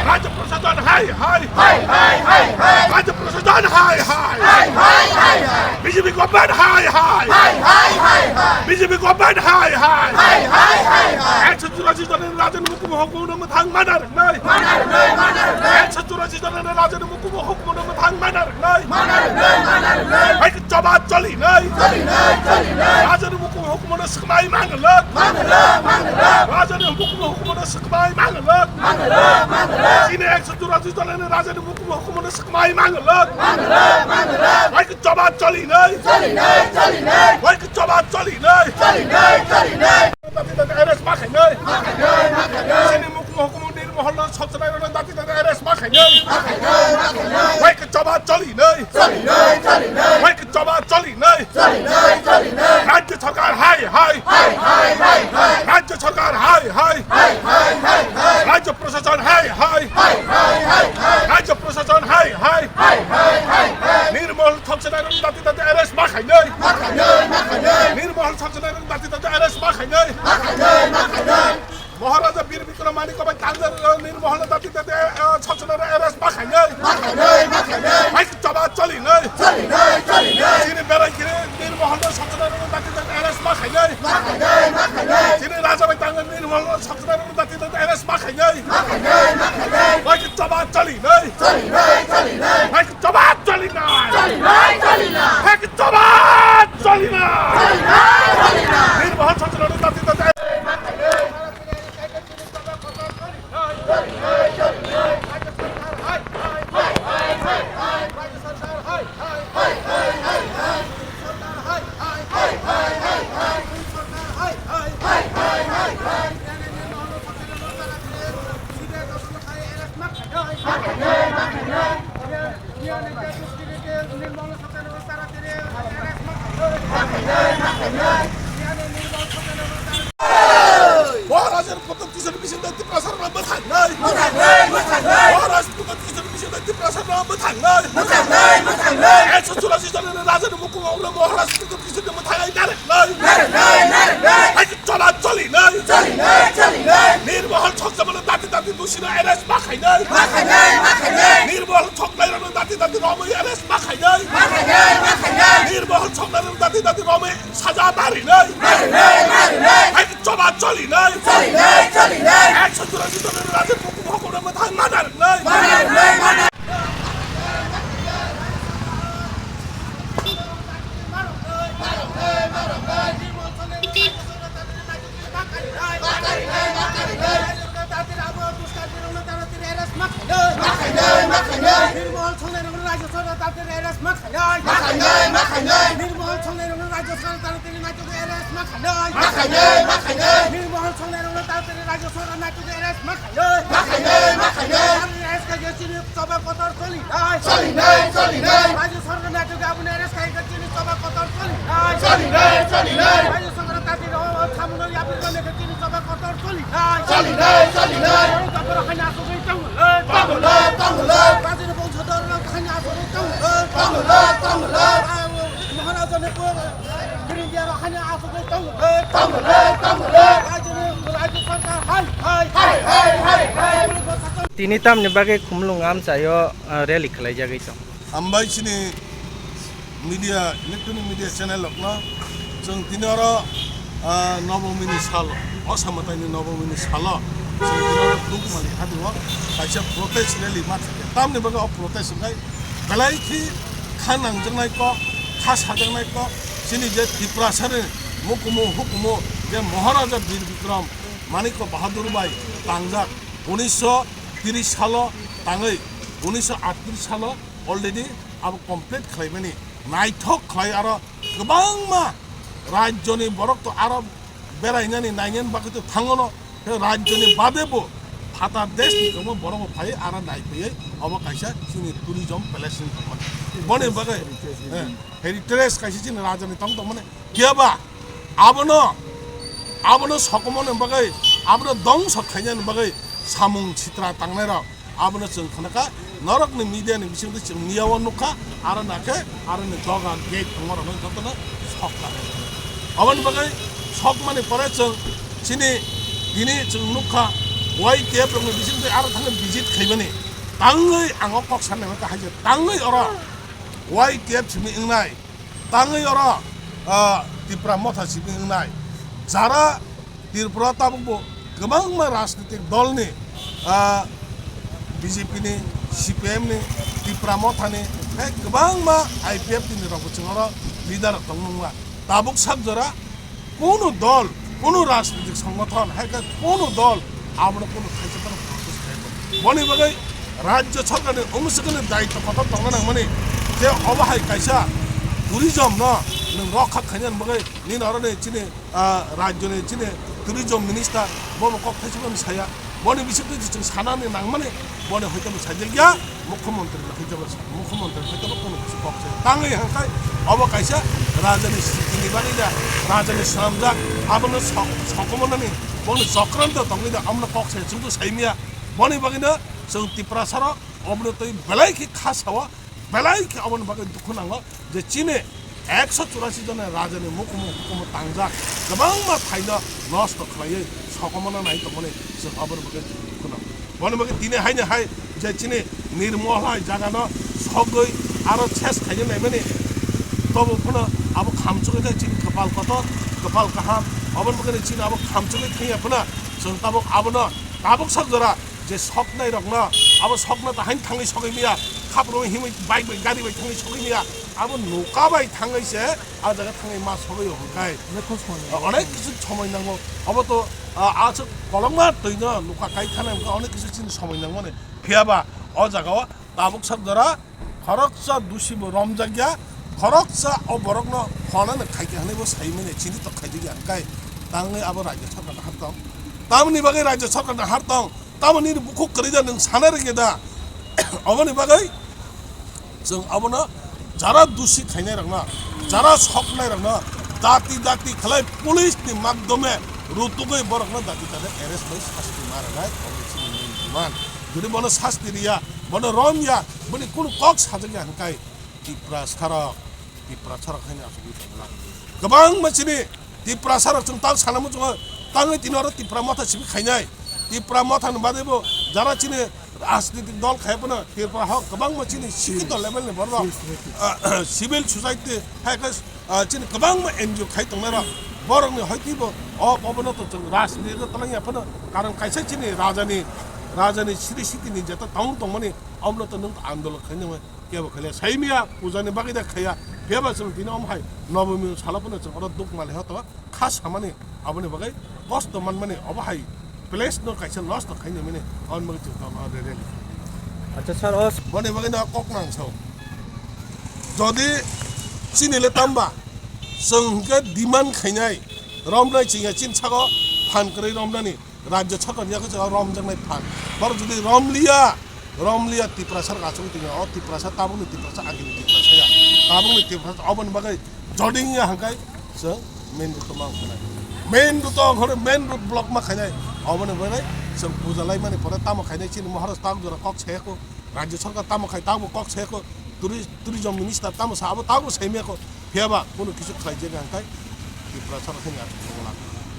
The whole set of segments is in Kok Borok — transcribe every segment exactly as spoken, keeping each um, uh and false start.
রাজ্য প্রশাসন high high. High high high high. রাজ্য প্রশাসন high high. High high high high. BJP government high high. High high high high. BJP government high high. High high high high. একশো চুরাশি জনের রাজধানী মুকুম হকুম থাং মানার নাই। মানার নাই, মানার নাই। একশো চুরাশি জনের রাজধানী মুকুম হকুম থাং মানার নাই। মানার নাই, মানার নাই। Hai ke choba choli nai. Choli nai, choli nai. Raja ni mukum hukumono swkmai manglok. Manglok, manglok. Raja ni mukum hukumono swkmai manglok. Manglok, manglok. Chini ekso churashi jona ni raja ni mukum hukumono swkmai manglok. Manglok, manglok. Hai ke choba choli nai. Choli nai, choli nai. Hai ke choba choli nai. Choli nai, choli nai. Dati dati arrest ma khainai. Ma khainai, ma khainai. Chini mukum hukumo Nirmohol no sokchonai rok dati dati arrest ma khainai. Ma khainai, ma khainai. Hai ke choba choli nai. Choli nai, choli nai. Hai ke choba choli nai. Choli nai, choli nai. Rajya sarkar hai hai. Hai hai hai hai. Rajya sarkar hai hai. Hai hai hai hai. Rajya prashasan hai hai. Hai hai hai hai. Rajya prashasan hai hai. Hai hai hai hai. Nirmohol sokchonai rok dati dati arrest ma khainai. Ma khainai, ma khainai. Nirmohol sokchonai rok dati dati arrest ma khainai. Ma khainai, ma khainai. Maharaja Bir Bikram Manik bai tangjak, eh, Nirmohol dati dati, eh, sokchonai rok arrest ma khainai. Ma khainai, ma khainai. Hai ke choba choli nai. Choli nai, choli nai. Chini berai kiri Nirmohol sokchonai rok dati dati arrest ma khainai. Ma khainai, ma khainai. Chini raja bai tangjak Nirmohol sokchonai rok dati dati arrest ma khainai. Ma khainai, ma khainai. Hai ke choba choli nai. Choli nai, choli nai. Hai ke choba choli nai. Choli nai, choli nai. Hai ke choba choli nai. Choli nai, choli nai. Nirmohol sokchonai rok dati dati Maharajar Pradyut Kishore Mission dati prasar rok bwthangnai. Bwthangnai, bwthangnai. Maharajar Pradyut Kishore Mission dati prasar rok bwthangnai. Bwthangnai, bwthangnai. Ekso churashi jona ni raja ni mukum o Maharajar Pradyut Kishore ni mwthangwi narwknai. Narwknai, narwknai. Hai ke choba choli nai. Choli nai, choli nai. Nirmohol sokchomano dati dati dusino arrest ma khainai. Ma khainai, ma khainai. Nirmohol soknai rokno dati dati romwi arrest ma khainai. Ma khainai, ma khainai. Nirmohol soknai rokno dati dati romwi saja ma rinai. Ma rinai, ma rinai. Hai ke choba choli nai. Choli nai, choli nai. Ekso churashi jona ni raja ni mukum o hukumo mwthang ma narwknai. Ma narwknai, ma narwknai. Nirmohol Songnairokno tatari Rajya Sarkar naitugwi arrest ma khainai. Ma khainai, ma khainai. Arrest khaikhe chini choba kotor choli nai. Choli nai, choli nai. Rajya Sarkar naitugwi aboni arrest khaikhe chini choba kotor choli nai. Choli nai, choli nai. Rajya Sarkar tatari rok thamuno yapri rok khe chini choba kotor choli nai. Choli nai, choli nai. Borok haino asugwi tongo. Tongo, tongo. Rajini bongso dor rok haino asugwi tongo. Tongo, tongo. Maharaja ni India rok haino asugwi tongo. Tongo, tongo. Rajini, Rajya Sarkar hai, hai. Hai, hai, hai, hai. Tini tamni bagwi Khumulwng amchaio, ah, rally khwlaijagwi tong. Hambai chini media, electronic media channel rokno chwng tini oro, ah, Nobomini sal, Osamataini Nobomini salo chwng tini oro Dukmani habio kaisa protest rally ma thangkha. Tamni bagwi o protest wngkha belai khe kha nangjaknai kok, kha sajaknai kok, chini je Tiprasani mukumu hukumu je Maharaja Bir Bikram Manikya Bahadur bai tangjak, unisho tris salo tangwi, unisho aatris salo already abo complete khlaimani naithok khlai, aro kwbangma rajyoni borok to aro berainani nainani bagwi to thangono, tei rajyoni bade bo phatar desh ni kwbangma borok bo phai aro naiphaiwi obo kaisa chini tourism place wngwi tongmani. Boni bagwi, eh, heritage kaisa chini rajani tong tongmani. Phiya ba abono Abono sokomoni bagwi, abono dongso khainani bagwi samung sitra tangnairok abono chwng khnakha, norokni media ni bisingtwi chwng miyao nukha, aro nakhe aroni doga gate tongmarokno jotono sok kha. Aboni bagwi sokmani pore chwng chini tini chwng nukha, Y T F rokni bisingtwi aro thangwi visit khaimani tangwi ang o kok sanai hwnkha, hai se tangwi oro Y T F simi wngnai. Tangwi oro, ah, Tipra Motha simi wngnai. Jara Tripura tabukbo kwbangma rajnitik dolni, ah, B J P ni, C P M ni, Tipra Motha ni, tei kwbangma I P F T ni rokbo chwng oro leader rok tongmungma. Tabuk sak jora Kunu dol, kunu rajnitik songothon, hai khe kunu dol, abono kunu khaisa phano protest khlai mano. Boni bagwi rajya sarkarni omusukni daitw kotor tongna nangmani, je obo hai kaisa tourism no nwng rokha khainani bagwi nini oroni chini, ah, rajyoni chini tourism minister bobo kok thaisa phano saya. Boni bisingtwi je chwng sanani nangmani, boni hoito bo sajak ya, mukhyamantri no hoito bo sa-, mukhyamantri hoito bo kono kisi kok se. Tangwi hangkai, obo kaisa rajani sitini bagwi da, rajani swnamjak, abono sok-, sokomornani, boni chokranto tongwi da, abono kok se, chwngno saimya. Boni bagwino chwng Tiprasarok obono twi belai khe kha sao, belai khe oboni bagwi dukhu nango je chini ekso churasi jona rajani mukumu hukumu tangjak, kwbangma thaino nosto khlaiwi sokomorno nai tongmani chwng oboni bagwi dukhu nango. Boni bagwi tini haino hai je chini Nirmohla jagano sogwi aro ses khaina naimani tobo phano abo khamchugwi khe chini kwpal kotor, kwpal kaham, oboni bagwi chini abo khamchugwi thangya phano chwng tabuk abono tabuk sak jora je soknairokno, abo sokna ta hain thangwi sogwi maya, khapro himwi bike bai gari bai thangwi sogwi maya, abo noka bai thangwi se a jaga thangwi ma sogwi hwnkhai. Onek kis-, onek kisu somoi nango. Obo to, ah, aswk kolokma twino noka kai thana hwnkhai onek kisu chini somoi nangmani. Phiya ba o jaga o tabuk sak jora khoroksa dusi bo romjak ya, khoroksa o borokno phone no khaikha hwnwi bo saimani chini to khaijak ya hwnkhai tangwi abo rajya sarkar no har tong. Tamoni bagwi rajya sarkar no har tong. Tamo nini bukhuk kwrwi da nwng sana rwngya da? Oboni bagwi chwng abono jara dusi khainairokno, jara soknairokno dati dati khlai police ni makdome rutugwi borokno dati dati arrest bai sasti ma rwnai, obo chini main demand. Jodi bono sasti riya, bono romya, boni kunu kok sajakya hwnkhai Tiprasarok, Tiprasarok haino achugwi tongla. Kwbangma chini Tiprasarok chwng tang sana muchungo, tangwi tini oro Tipra Motha simi khainai. Tipra Motha ni bagwi bo jara chini rajnitik dol khai phano Tripura hok kwbangma chini sikito level ni borok, ah, civil society hai khe, ah, chini kwbangma N G O khai tongnai rok borok ni hoiti bo o obono to chwng rajnitik no tolong ya phano karon kaisa chini rajani, rajani siri siti ni jeta tong tongmani omono to nwng andolon khai nangmani. Kebo khaile saimia puja ni bagwi da khaya. Phiyaba chwng tini omo hai Nobomi salo phano chwng oro duk mali hoto kha samani aboni bagwi kosto manmani obo hai place no kaisa nosto khaini mani aboni bagwi chwng tamo rele. Acha sir, o boni bagwi no kok nang sao. Jodi chini le tamba chwng hwnkhe demand khainai romnai chingya chini sago phan kwrwi romnani. Rajya sarkar ni yago chwng romjaknai phan. Borok jodi romliya, romliya Tiprasa rok achugwi tongya. O Tiprasa tabukni Tiprasa agini Tiprasa ya. Tabukni Tiprasa oboni bagwi joding ya hangkai chwng main road ma ongkhanai. Main road o ongkhorwi main road block ma khainai. Oboni bagwi chwng puja laimani pore tamo khainai chini Maharaj tabuk jora kok sayako. Rajya sarkar tamo khai tabuk kok sayako. Turi-, tourism minister tamo sa abo tabuk saimiyako. Phiyaba kunu kisu khlaijak ya hwnkhe Tiprasa rok haino achuk thangla.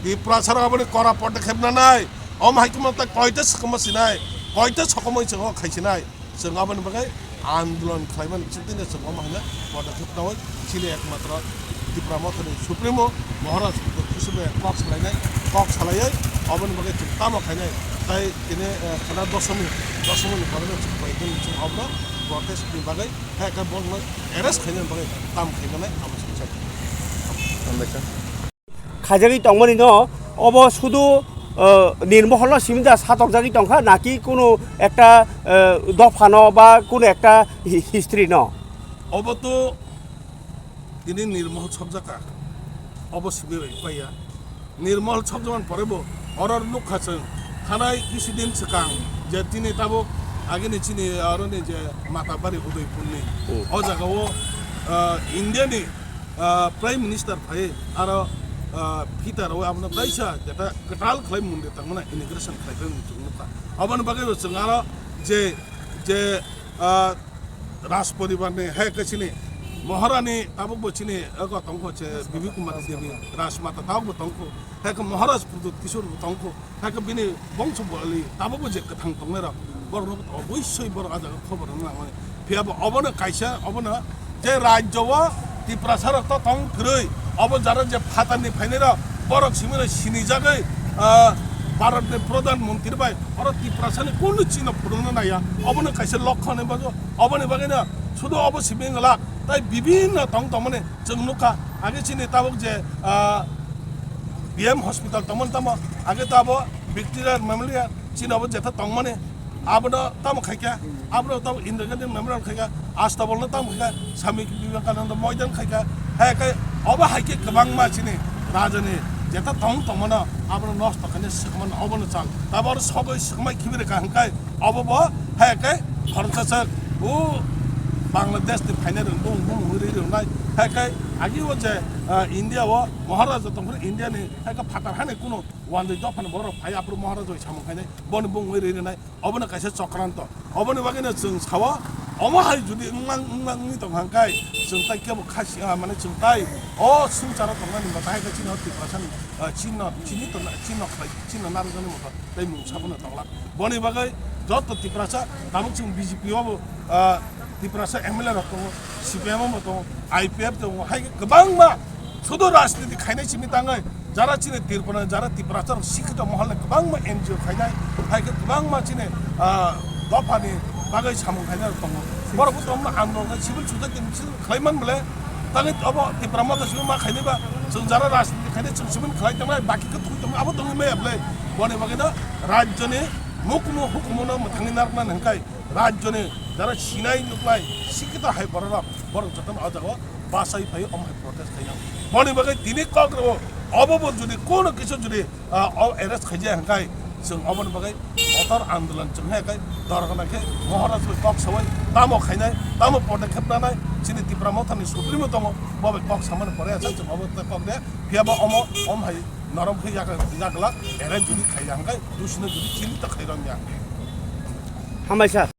Tiprasa rok aboni kora podokkhep nanai. Omo hai kheno tai koita swkangma sinai, koita sokomoi chwng o khai sinai. Chwng aboni bagwi andolon khlaimani bisingtwi chwng omo haino podokkhep naui chini ekmatro Tipra Mothani Supremo Maharaj Kusubai kok salainai, kok salaiwi aboni bagwi chwng tamo khainai. Tai tini, eh, khana dosomi, dosomini pore chwng bai chwng obono protest ni bagwi. Hai khe bo no arrest khaina bagwi tam khaina nai abo se. Hambaikha. Khaijagwi tongmani no obo sudu, uh, Nirmohol no simi da satokjagwi tongkha naki kunu ekta, uh, dopha no ba kunu ekta hi-, history no? Obo to tini Nirmohol sokjakha. Obo simi bai paiya. Nirmohol sokjakmani pore bo oro nukha chwng thanai kisi din swkang je tini tabuk agini chini oroni je Matabari Udaipurni. Hmm. O jagao, ah, Indiani, ah, Prime Minister phai aro, ah, phita rwi abono kaisa jeta kwtal khlai mondir tangmani inauguration khlai phai chwng nukha. Aboni bagwi bo chwng aro je, je, ah, Raj poribar ni hai khe chini Maharani tabuk bo chini ego tongkho che Bibi Kumar Devi Rajmata tabuk bo tongkho, hai khe Maharaj Pradyut Kishore bo tongkho, hai khe bini bongso bwrwi tabuk bo je kwthang tongnai rok borok no obosoi borok ah jaga khobor rwna nangmani. Phiya bo obono kaisa obono je rajyo o Tiprasa rok to tong kwrwi, obo jara je phatar ni phainai rok borok simi rok sinijagwi, ah, Bharat ni Pradhan Mantri bai oro Tiprasa ni kunu chino phunukna naiya, obono kaisa lokho hinwi bajo. Oboni bagwino sudu obo simi wngla, tai bibinno tong tongmani chwng nukha. Age chini tabuk je, ah, B M hospital tongmani tamo, age tabo Victoria Memorial chini obo jeta tongmani, abono tamo khaikha, abono tamo Indira Gandhi Memorial khaikha, Astabol no tamo khaikha, Swami Vivekananda Moidan khaikha, hai khe obo hai khe kwbangma chini rajani jeta tong tongmano abono nosto khaina swkmano obono chal. Tabor sogwi swkmai khibiri kaham kai, obo bo hai khe khoroksa sak o Bangladesh ni phainai rwng bung bung ri rwnai. Hai khe agi o je, ah, India o Maharaja tongphuru India ni hai khe phatar hani kuno wandwi dophani borok phai aphuru Maharaja bai samung khainai boni bung ri rwnai. Obono kaisa chokranto. Oboni bagwino chwng sao, omo hai jodi wnglang wnglang wngwi tong hang kai, chwng tai kebo khasi, ah, mane chwng tai o swngcharo tongnani ba tai khe chini o Tiprasani, ah, chini no, chini to na, chini no khlai, chini no narwkjani moto tei mungsa bono tonglak. Boni bagwi joto Tiprasa tabuk chwng B J P o bo, ah, Tiprasa M L A rok tongo, C P M o bo tongo, I P F tongo, hai khe kwbangma sudu rajniti khainai simi tangwi jara chini Tripura, jara Tiprasa rok sikhito mohalni kwbangma N G O khainai, hai khe kwbangma chini, ah, dophani bagwi samung khainai rok tongo. Borok bo tongma andolon khai civil society ni civil khlai man bole, tangwi obo Tipra Motha simi ma khainai ba, chwng jara rajniti khainai chwng simi khlai tongnai, baki khe thwi tongnai, abo tongwi maya bole. Boni bagwino rajyoni mukhumu hukumuno mwthangwi narwkna nangkhai, rajyoni jara sinai nuklai sikhito hai borok rok, borok jotono o jaga o bachai phai omo hai protest khaina. Boni bagwi tini kok rwo, obo bo jodi kono kisa jodi, ah, o arrest khaijak hwnkhe chwng oboni bagwi kotor andolon chwng hai khe dorgana khe Maharaj bai kok sawi tamo khainai, tamo podokkhep nanai, chini Tipra Mothani Supremo tongo, bo bai kok samani pore asa chwng obo tei kok de, phiya bo omo, om hai norom khe yak-, yaglak arrest jodi khaijak hwnkhe dusino jodi chini ta khairok ya. Hambai sir.